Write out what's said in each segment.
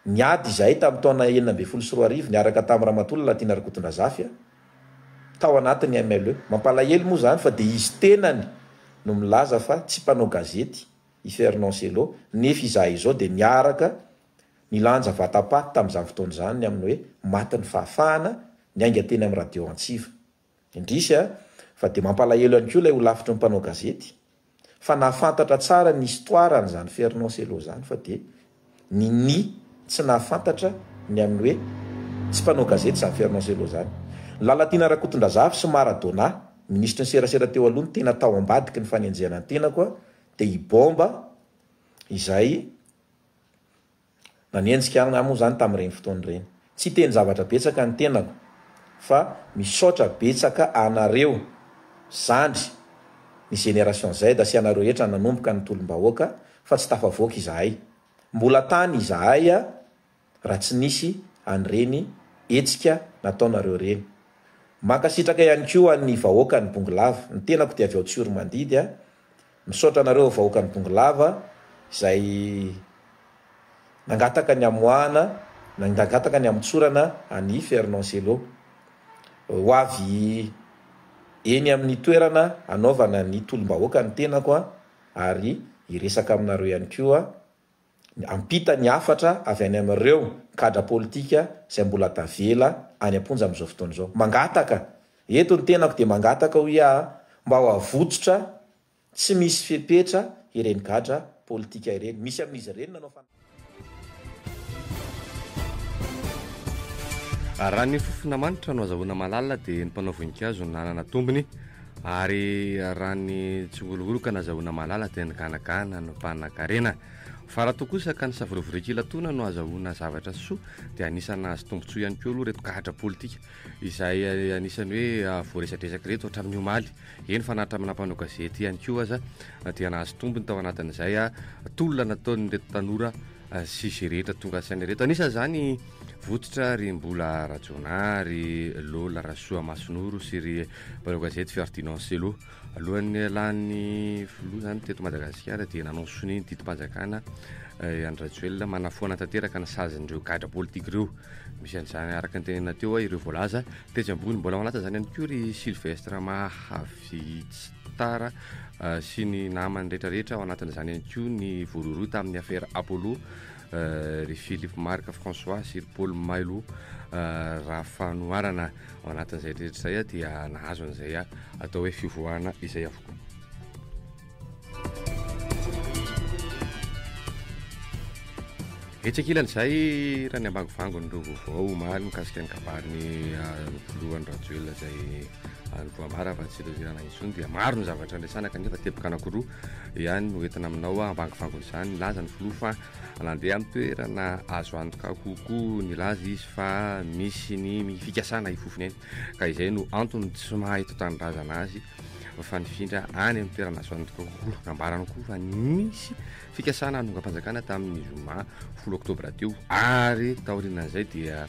Niady izahay tamin'ny taona 2016 niaraka tamin'i Ramatoa Lalatiana Rakotondrazafy tao anatin'ny MLE. Mampalahelo moa izany fa dia izy tenany no milaza fa tsy mpanao gazety i Fernand Cello nefa izahay izao dia niaraka nilanja vatapaty tamin'izany fotoana izany ny amin'ny hoe matin'ny fahafahana niainga teny amin'ny radio Antsiva. Indrisy a! Fa dia mampalahelo ihany koa ilay holafitry ny mpanao gazety fa nahafantatra tsara ny histoire an'izany Fernand Cello izany fa dia ninia tsy nahafantatra ny amin'ny hoe tsy mpanao gazety izany Fernand Cello izany. Lalatiana Rakotondrazafy sy Maradona, minisitry ny serasera teo aloha no tena tao ambadiky ny fanenjehana ny tenako a, dia i Bomba izay Nanenjika ahy moa izany tamin'ireny fotoana ireny. Tsy hiteny zavatra betsaka ny tenako fa misaotra betsaka anareo zandry ny génération Z sy anareo rehetra nanomboka ny tolom-bahoaka fa tsy tafavoaka izahay. Mbola tany izahay raha tsy nisy an'ireny hetsika nataonareo ireny. Mankasitraka ihany koa an'ny vahoakan'i Bongolava. Ny tenako dia avy ao Tsioromandidy. Misaotra anareo vahoakan'i Bongolava izay nangataka ny hamoahana, nangataka ny hamotsorana an'i Fernand Cello. Ho avy eny amin'ny toerana hanaovana ny tolom-bahoaka ny tenako ary hiresaka aminareo ihany koa Hampita ny hafatra avy any amin'ireo gadra politika izay mbola tavela any am-ponja amin'izao fotoana izao. Mangataka, eto ny tenako dia mangataka hoy aho mba ho avotsotra tsy misy fepetra ireny gadra politika ireny. Misy amin'izy ireny nanao fan. Raha ny fofona manitra no azahoana mahalala dia ny mpanao voninkazo no nanana tombony ary raha ny tsingolongoloka no azahoana mahalala dia ny ganagana no mpanakarena. Fa raha toa kosa ka ny savorovorian-kilatona no azahoana zavatra soa dia anisan'ny nahazo tombontsoa ihany koa aloha ireto gadra politika izay anisan'ny hoe voaresadresaka ireto hatramin'ny omaly. Eny fa na hatramin'ny mpanao gazety ihany koa aza dia nahazo tombony tao anatin'izay tolona nataon'ireto tanora sy izay rehetra tonga saina ireto. Anisan'izany Vototra ry Mbola Rajaonah, ry Lola Rasoamasonoro sy ry mpanao gazety Ferdinand Cello. Alohan'ny nialan'ny filoha izany teto Madagasikara dia nanao sonia ny didim-panjakana eh, Andry Rajoelina manafoana tanteraka ny sazin'ireo gadra politika ireo. Misy an'izany araka ny tenenina teo ireo voalaza tetsy ambony. Mbola ao anatin'izany ihany koa ry Sylvestre Mahavitsitara eh, sy ny namany rehetrarehetra ao anatin'izany ihany koa ny voarohirohy tamin'ny affaire Apollo eh, ry Philippe Marc François sy ry Paul Mailo raha fanoharana. Ao anatin'izay rehetra izay dia nahazo an'izay atao hoe fivoahana izay avokoa. Etsy ankilan'izay, raha ny ambangovangon'ireo vaovao omaly mikasika ny kabarin'ny filoha Andry Rajoelina izay nivoambara fa tsy idirana intsony dia maro ny zavatra niresahana kanefa teboka anankiroa ihany no entina aminao ambangovangon'izany. Nilaza ny filoha fa Nandeha amin'ny toerana azo antoka kokoa nilaza izy fa misy ny fikasana hifofony aina ka izay no antony tsy maha eto tanindrazana azy fa nifindra any amin'ny toerana azo antoka kokoa. Nambarany koa fa nisy fikasana hanongam-panjakana tamin'ny zoma folo oktobra teo ary taorianan'izay dia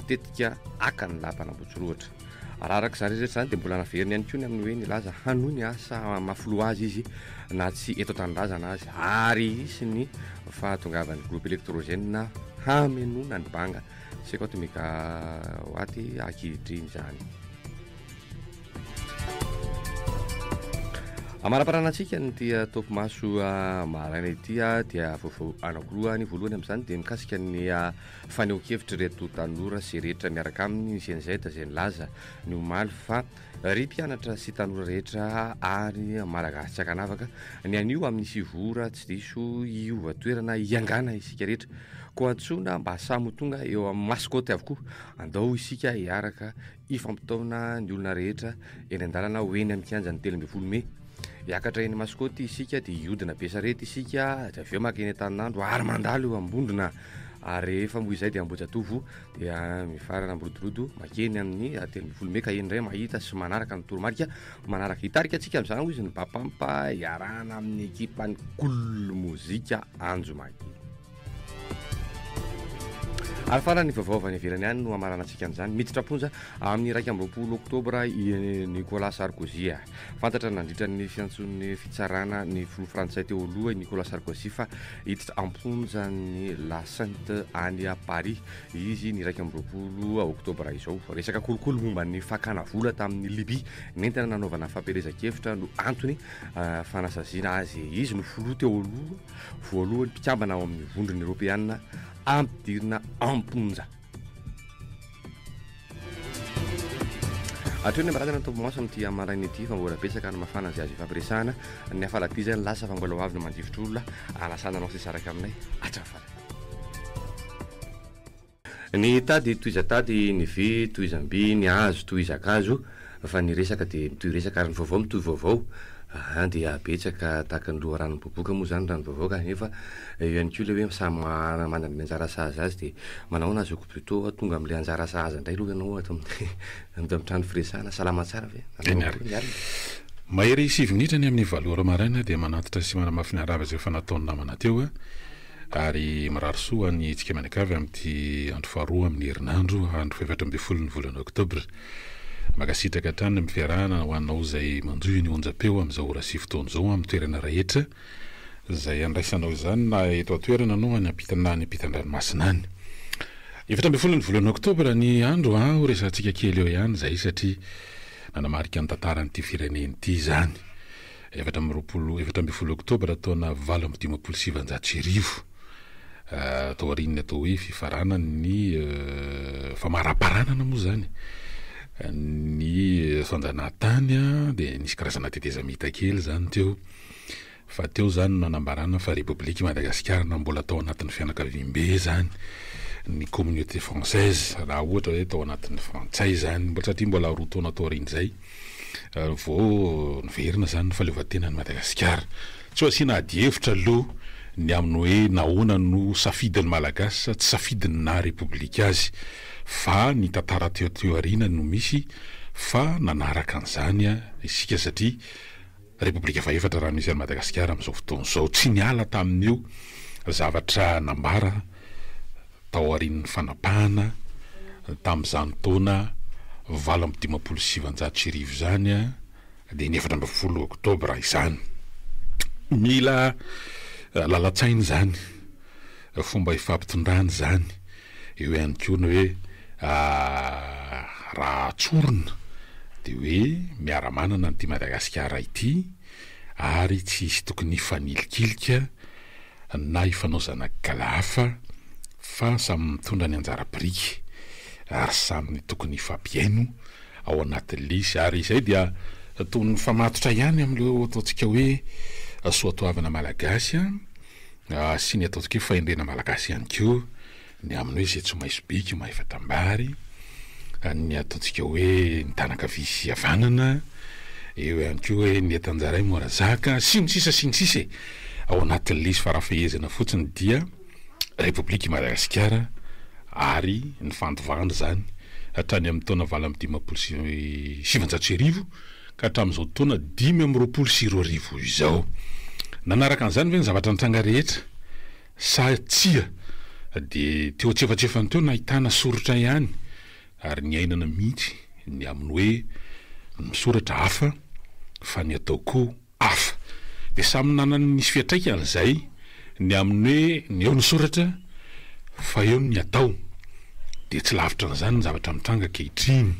tetika haka ny lapan'Ambohitsirohitra. Raha araka izany rehetra izany dia mbola naveriny ihany koa ny amin'ny hoe nilaza hanohy ny asa maha filoha azy izy na tsy eto an-tanindrazana aza ary hisy ny fahatongavan'ny groupe électrogène hamenoana ny banga 50 mégawatt ankehitriny izany. Amaraparana antsika ny ity topimaso maraina ity dia vaovao anankiroa. Ny voalohany amin'izany dia mikasika ny fanehoan-kevitr'ireto tanora sy rehetra miaraka aminy ny GNZ izay nilaza ny omaly fa ry mpianatra sy tanora rehetra ary Malagasy tsy ankanavaka ny anio amin'ny sivy ora tsy diso hiova toerana hiangana isika rehetra koa antsoina mba samy ho tonga eo amin'ny mascotte avokoa andao isika hiaraka hifampitaona ny olona rehetra eny an-dalana ho eny amin'ny kianjan'ny 13 mey. Hiakatra eny Masikôty isika dia hihodina Besarety isika dia avy eo maka eny Antaninandro ary mandalo eo Ambondrona ary rehefa moa izay dia Ambohijatovo dia mifarana Amborodorodo makeny amin'ny 13 mey ka eny indray mahita sy manaraka ny toromarika manaraka. Hitarika antsika amin'izany hoy izy ny Bapampa hiarahana amin'ny ekipan'ny Cool Mozika Anjomakely. Ary farany ny vaovao avy any ivelany any no hamaranantsika an'izany. Miditra am-ponja amin'ny 21 oktobra i Nicolas Sarkozy. Fantatra nandritra ny fiantsoan'ny fitsarana ny filoha frantsay teo aloha i Nicolas Sarkozy fa hiditra am-ponjan'ny La Sainte any Paris izy ny 21 oktobra izao. Resaka kolikoly momba ny fakana vola tamin'ny Libye nentina nanaovana fampielezan-kevitra no antony fanasaziana azy. Izy no filoha teo aloha voalohany mpikambana ao amin'ny Vondrona Eoropeana ampidirina am-ponja. Hatreo ny ambaradana ny topimaso amin'ity maraina ity fa mbola betsaka ny mafana izay azo ifampiresahana. Ny hafaladia izay ny lasa fa mbola ho avy ny mandifotra olona hanasana anao sy hisaraka aminay hatramin'ny farany. Ny tady tohizan-tady, ny vy tohizam-by, ny hazo tohizan-kazo, fa ny resaka dia mitohy resaka ary ny vaovao mitohy vaovao. Aa dia betsaka tahaka ny loharano miboboka moa izany raha ny vaovao kanefa eo ihany koa ilay hoe samy manana ny anjara sahaza azy dia manahoana zoky Bruto tonga amin'ilay anjara sahaza indray aloha ianao ato amin'ny ato amin'ny trano firesahana, salama tsara ve? Eny ary. Ny alina? Mahery sivy minitra ny amin'ny valo ora maraina dia manantitra sy manamafy ny arahaba izay efa nataon'ny namana teo. Ary mirary soa ho an'ny tsika mianakavy amin'ity andro faharoa amin'ny herinandro, andro fahefatra ambin'ny folon'ny volana oktobra. Mankasitraka hatrany ny fiarahana ho anao izay manjohy ny onjam-peo amin'izao ora sy fotoana izao amin'ny toerana rehetra izay andraisanao izany na eto an-toerana no any ampita na any ampitan-dranomasina any. 14 ny volana oktobra ny andro an, ho resahantsika kely eo ihany izay satria nanamarika ny tantaran'ity firenena ity izany. 24 14 oktobra taona 1958, taorian'ny atao hoe fifaranan'ny famaraparanana moa izany ny fanjanahantany dia nisy karazana tetezamita kely izany teo fa teo izany no nanambarana fa Repoblika i Madagasikara na mbola tao anatin'ny fianakaviambe izany ny communauté française raha ohatra hoe tao anatin'ny frantsay izany mbola satria mbola roa taona taorian'izay Vao niverina izany ny fahaleovantenan'i Madagasikara. Tsy ho asiana adihevitra aloha ny amin'ny hoe nahoana no safidin'ny Malagasy sa tsy safidiny ny naha Repoblika azy fa ny tantara teo teo aoriana no misy fa nanaraka an'izany isika satria Repoblika fahefatra raha misy an'i Madagasikara amin'izao fotoana izao. Tsy niala tamin'io zavatra nambara tao aorian'ny fanapahana tamin'izany taona 1958 izany dia ny 14 oktobra izany. Mila lalan-tsaina izany, fomba ifampitondrana izany, eo ihany koa ny hoe raha tsorina dia hoe miara-manana an'ity Madagasikara ity ary tsy hisy tokony hifanilikilika na hifanao zanak'gala hafa fa samy mitondra ny anjara biriky ary samy tokony hifampihaino ao anatin'ilay izy ary izay dia toa mifamatotra ihany amin'ireo ataontsika hoe soatoavina malagasy sy ny ataontsika hoe fahendrena malagasy ihany koa. Ny amin'ny hoe izay tsy mahay sobiky mahay fatam-bary, ny ataontsika hoe ny tanan-kavia sy havanana, eo ihany koa hoe ny entan-jaray mora zaka, sy ny sisa sy ny sisa e! Ao anatin'ilay izy fa raha fehezina fotsiny dia Repoblika i Madagasikara ary ny fandovana izany hatrany amin'ny taona 1958 ka hatramin'izao taona 2025 izao. Nanaraka an'izany ve ny zavatra nitranga rehetra? Sa tsia? Dia teo antsefatsefany teo nahitana soritra ihany ary niainana mihitsy ny amin'ny hoe ny misoratra hafa fa ny atao koa hafa. Dia samy nanana ny nisy fiantraikany izay ny amin'ny hoe ny eo ny soratra fa eo ny atao. Dia tsy lavitra an'izany ny zavatra mitranga ankehitriny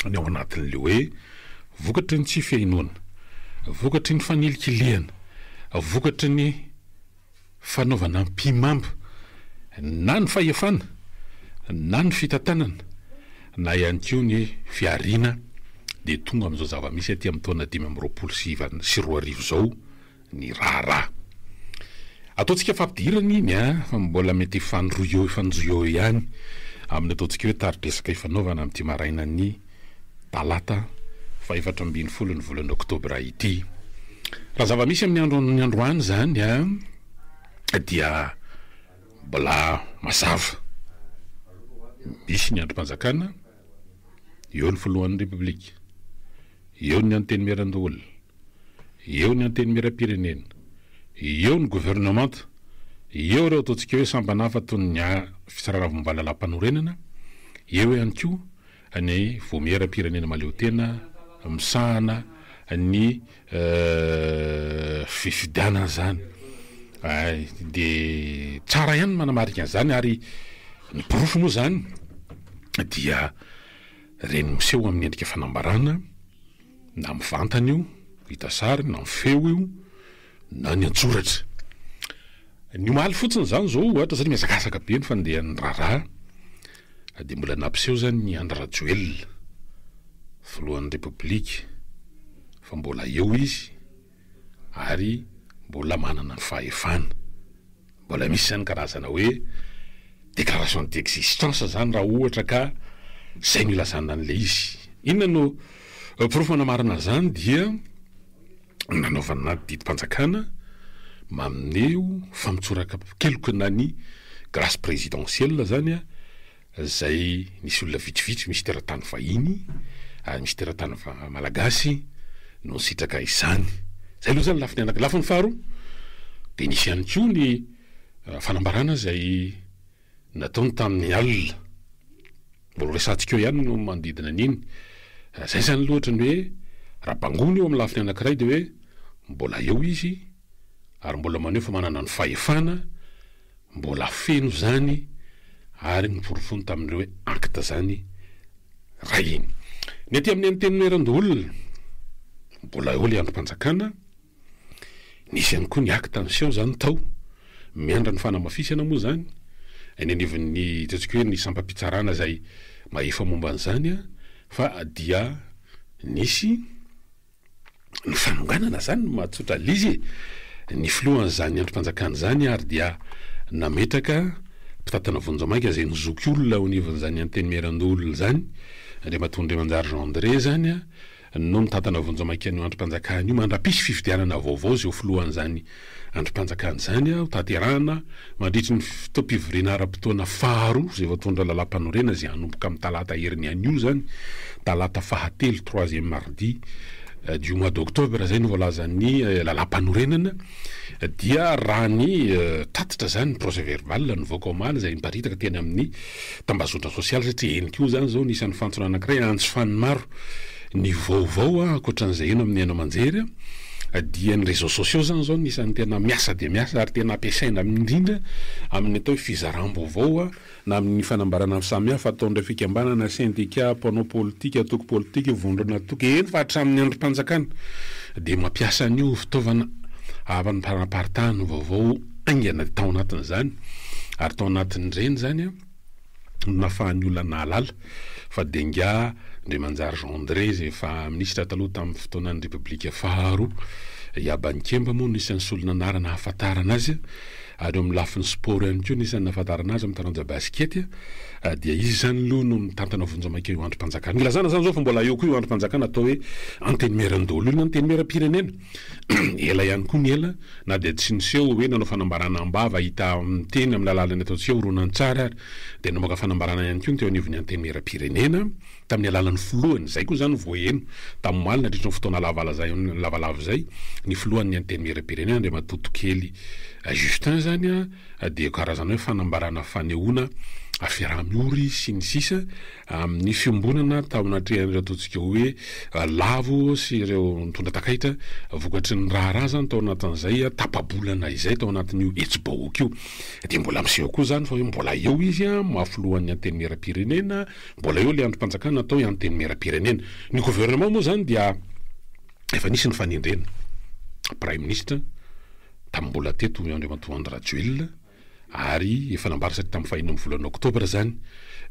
ny ao anatin'ilay hoe vokatry ny tsy fihainoana, vokatry ny fanilikilihana, vokatry ny fanaovana ampihimamba na ny fahefana na ny fitantanana na ihany koa ny fihariana dia tonga amin'izao zava-misy aty amin'ny taona 2025 izao ny raharaha. Ataontsika fampidirana iny an, fa mbola mety hifanrohy eo hifanjohy eo ihany amin'ny ataontsika hoe tari-dresaka ifanaovana amin'ity marainan'ny talata faha-14 ny volana oktobra ity. Raha zava-misy amin'ny andron'ny androany izany dia mbola mazava. Misy ny andrim-panjakana, eo ny filohan'ny Repoblika, eo ny Antenimierandoholona, eo ny Antenimierampirenena, eo ny governemanta. Eo ireo ataontsika hoe sampana hafa toy ny fitsarana momba ny lalàmpanorenana, eo ihany koa ny Vaomieram-pirenena mahaleotena misahana ny fifidianana izany. Dia tsara ihany ny manamarika an'izany ary ny porofo moa izany dia ireny miseho amin'ny endrika fanambarana na mivantana io, hita sary, na feo io, na ny an-tsoratra. Ny omaly fotsiny izany izao ohatra satria mihazakazaka be ny fandehan'ny raharaha dia mbola nampiseho izany ny Andry Rajoelina, filohan'ny Repoblika fa mbola eo izy ary mbola manana ny fahefana. Mbola misy izany karazana hoe déclaration d'existence izany raha ohatra ka izay no ilazana an'ilay izy. Inona no porofo manamarina an'izany dia nanaovana didim-panjakana maneho famotsoran-keloka na ny grâce présidentielle izany izay nisy olona vitsivitsy, misy teratany vahiny ary misy teratany malagasy no nisitraka izany. Izay aloha izany lafiny anankiray. Lafiny faharoa dia nisy ihany koa ny fanambarana izay nataony tamin'ny alina. Mbola ho resahantsika eo ihany no manodidina an'iny. Izay izany aloha ohatran'ny hoe raha bangoina eo amin'ny lafiny anankiray dia hoe mbola eo izy ary mbola maneho fa manana ny fahefana, mbola feno izany ary noporofoiny tamin'ireo hoe acte izany raha iny. Ny aty amin'ny Antenimierandoholona, mbola eo ilay andrim-panjakana, Nisy ihany koa ny acte niseho izany tao, miandry ny fanamafisana moa izany eny anivon'ny ataontsika hoe ny sampam-pitsarana izay mahefa momba an'izany fa dia nisy ny fanonganana izany no mahatsotra an'ilay izy e! Ny filohan'izany andrim-panjakana izany ary dia nametraka mpitantana vonjimaika izay ny zokiolona eo anivon'izany antenimierandoholona izany, Andriamatoa Andriamanjary Jean André izany no mitantana vonjimaika an'io andrim-panjakana io mandra-pisy fifidianana vaovao izay ho filohan'izany andrim-panjakana izany ho tanterahana mandritry ny fotoam-pivoriana ara-potoana faharoa izay voatondra lalàmpanorenana izay hanomboka amin'ny talata heriny anio izany, talata fahatelo, troisième mardi du mois d'octobre izay no voalazan'ny lalàmpanorenana dia raha ny tatitra izany ny procès verbal nivoaka omaly izay niparitaka teny amin'ny tambazotra sosialy satria eny koa izany izao ny isan'ny fantsona anankiray anjifan'ny maro ny vaovao ankoatran'izay heno amin'ny haino aman-jery dia ny réseaux sociaux izany izao ny isan'ny tena miasa dia miasa ary tena ampiasaina indrindra amin'ny atao hoe fizaram-baovao na amin'ny fanambarana samihafa ataon'ireo fikambanana, sendika, mpanao politika, antoko politika, vondrona antoko, eny fa hatramin'ny andrim-panjakana dia mampiasa an'io fitaovana hanaparitahana vaovao haingana tao anatin'izany ary tao anatin'ireny izany no nahafahan'ny olona nahalala fa dia ingahy Ndremanjary Jean André izay efa minisitra taloha tamin'ny fotoanan'ny Repoblika faharoa, i Abanikemba moa no isan'ny solon'anarana ahafantarana azy ary eo amin'ny lafiny sport ihany koa no isan'ny nahafantarana azy amin'ny taranja basikety dia izy izany aloha no mitantana vonjimaika io andrim-panjakana. Ilazana izany izao fa mbola eo koa io andrim-panjakana atao hoe Antenimierandoholona io na Antenimieram-pirenena. Ela ihany koa ny ela na dia tsy niseho hoe nanao fanambarana am-bava hita miteny amin'ny alalan'ny ataontsika hoe horonantsary ary dia namoaka fanambarana ihany koa ny teo anivon'ny Antenimierampirenena tamin'ny alalan'ny filohany, izay koa izany vao heno tamin'ny omaly nandritra ny fotoana lavalava izay, ny filohan'ny Antenimierampirenena Andriamatoa Tokely Justin izany dia karazana hoe fanambarana fanehoana fiaraha-miory sy ny sisa amin'ny fiombonana tao anatrehan'ireo ataontsika hoe lavo sy ireo nitondra takaitra vokatry ny raharaha izany tao anatin'izay tapa-bolana izay tao anatin'io hetsi-bahoaka io. Dia mbola miseho koa izany fa hoe mbola eo izy maha filohan'ny Antenimierampirenena, mbola eo ilay andrim-panjakana atao hoe Antenimierampirenena. Ny gouvernement moa izany dia efa nisy ny fanendrena Praiminisitra tamin'ny mbola teto Andriamatoa Andry Rajoelina, ary efa nambara satria tamin'ny fahenina amin'ny volana oktobra izany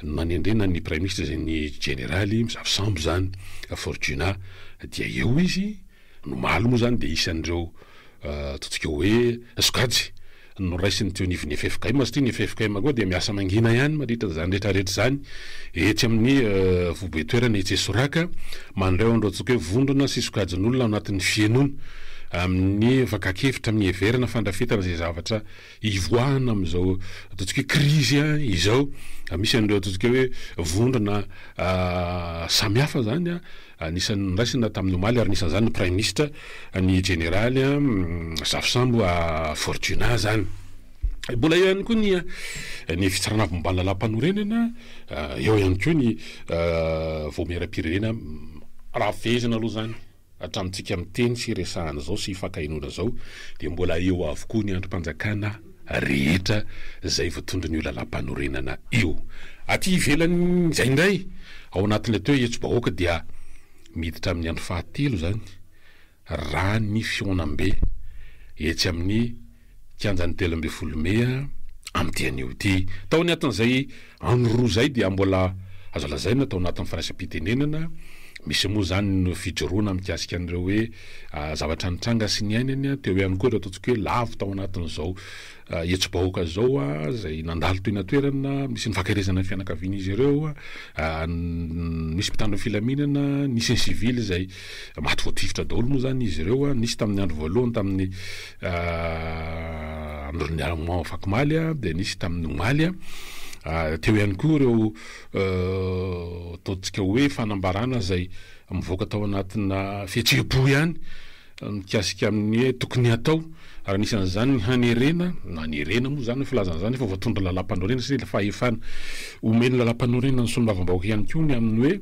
no nanendrena ny praiminisitra izay ny jeneraly Mizafisambo izany Fortuna dia eo izy no omaly moa izany dia isan'ireo ataontsika hoe sokajy noraisiny teo anivon'ny ffkm satria ny ffkm koa dia miasa mangina ihany mandritra izany rehetra rehetra izany etsy amin'ny foibe toerana etsy Esoraka mandray ao an'ireo hoe vondrona sy sokajin'olona ao anatin'ny fihainoana amin'ny fakan-kevitra amin'ny heverina fandrafetana izay zavatra hivoahana amin'izao ataontsika hoe krizy izao. Misy an'ireo ataontsika hoe vondrona samihafa izany anisan'ny noraisina tamin'ny omaly ary anisan'izany ny praiminisitra ny jeneraly Zafisambo Fortunat izany. Mbola eo ihany koa ny ny fitsarana avo momba ny lalàmpanorenana, eo ihany koa ny vaomieram-pirenena. Raha fehezina aloha izany, hatramintsika miteny sy resahana izao sy ifankahenoana izao dia mbola eo avokoa ny andrim-panjakana rehetra izay voatondron'io lalàmpanorenana io. Aty ivelan'izay indray, ao anatin'ilay atao hoe hetsi-bahoaka dia miditra amin'ny andro fahatelo izany raha ny fihaonambe etsy amin'ny kianjan'ny 13 mey amin'ity anio ity. Tao anatin'izay andro roa izay dia mbola azo lazaina tao anatin'ny firaisam-pitenenana, misy moa izany ny fijoroana mikasika an'ireo hoe zavatra nitranga sy niainany, teo ihany koa ireo ataontsika hoe lavo tao anatin'izao hetsi-bahoaka izao izay nandalo teny an-toerana, misy ny fankaherezana ny fianakavian'izy ireo, nisy mpitandro ny filaminana, nisy ny sivily izay maty voatifitra daholo moa izany izy ireo, nisy tamin'ny andro voalohany tamin'ny andron'ny afakomaly dia nisy tamin'ny omaly, teo ihany koa ireo ataontsika hoe fanambarana izay mivoaka tao anatina fihetseham-po ihany Mikasika amin'ny hoe tokony hatao, ary anisan'izany ny hanerena, na nerena moa izany ny filazana izany, efa voatondro lalàmpanorenana satria ilay fahefana omen'ny lalàmpanorenana ny solombavambahoaka ihany koa ny amin'ny hoe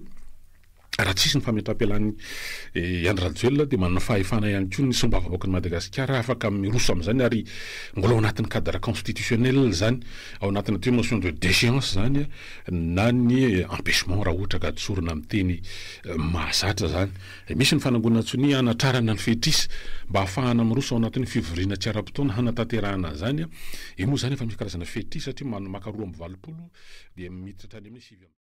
raha tsisy ny fametraham-pialan'i Andry Rajoelina dia manana fahefana ihany koa ny solombavambahoakan'i Madagasikara afaka miroso amin'izany ary mbola ao anatin'ny cadre constitutionnel izany, ao anatin'ny atao hoe motion de déchéance izany na ny empêchement raha ohatra ka tsorina amin'ny teny mahazatra izany. Misy ny fanangonan-tsonia hanatrarana ny fetr'isa mba hahafahana miroso ao anatin'ny fivoriana tsy ara-potoana hanatanterahana an'izany. Io moa izany efa misy karazana fetr'isa satria maka 82 dia miditra hatrany amin'ny 89.